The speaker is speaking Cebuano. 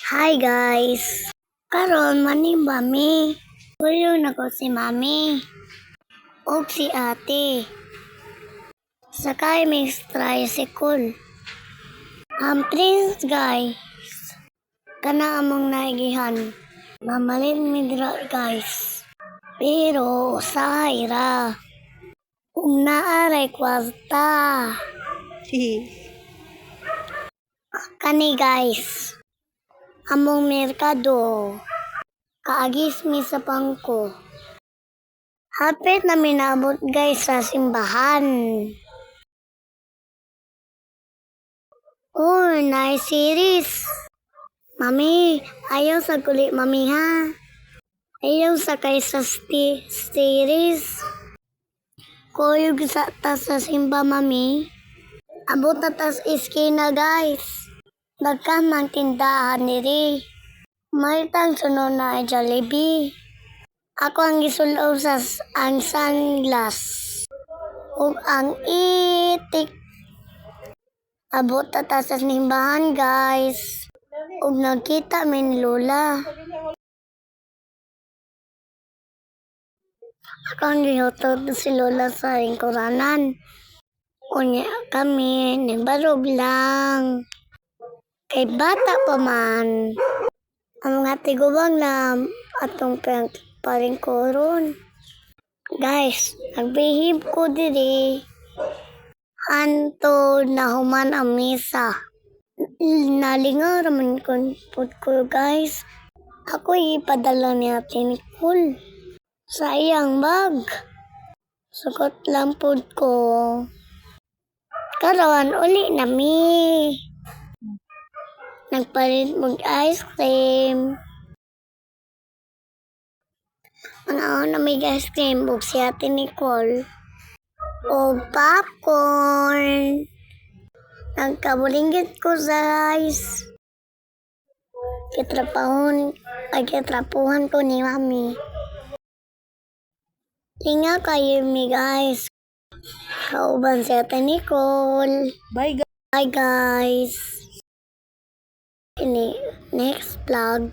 Hi guys! Karon manimba mi. Kuyo na ko si Mami ug si Ate. Sakay mi tricycle. Ang prince, guys. Kana among naigihan. Mamalit mi dira, guys. Pero usahay ra. Ug naa ray kwarta. Kani, guys. Among merkado. Kaagis mi sa bangko. Hapit na minabot, guys, sa simbahan. Oh, nice series. Mami, ayaw sa kuli, Mami, ha. Ayaw sa kay sa series. Kuyog sa ta sa simba, Mami. Abot na tas iskina, guys. Daghan tindahan diri. May tang sunod na ay Jollibee. Ako ang gisulob sa ang sunglass ug ang itik. Abot na ta sa simbahan, guys. Ug nagkita mi ni Lola. Ako ang gihutot si Lola sa lingkuranan. Unya kami nagbarog lang. Kay bata pa man. Ang mga tiguang na atong paringkuron. Guys, nagbihib ko diri. Anto nahuman ang misa. Nalingaw raman ko pud ko, guys. Ako ipadala ni Ate Nicole sa iyang bag. Sukot lang pud ko. Karon uli na mi. Nagpalit mag ice cream. Mga na may ice cream ug si Ate Nicole. O popcorn. Nagkabulinggit ko, guys. Kitrapahon, ay kitrapuhan ko ni Mami. Lingaw kayo mi, guys. Kauban si Ate Nicole. Bye guys. Bye guys. In the next vlog.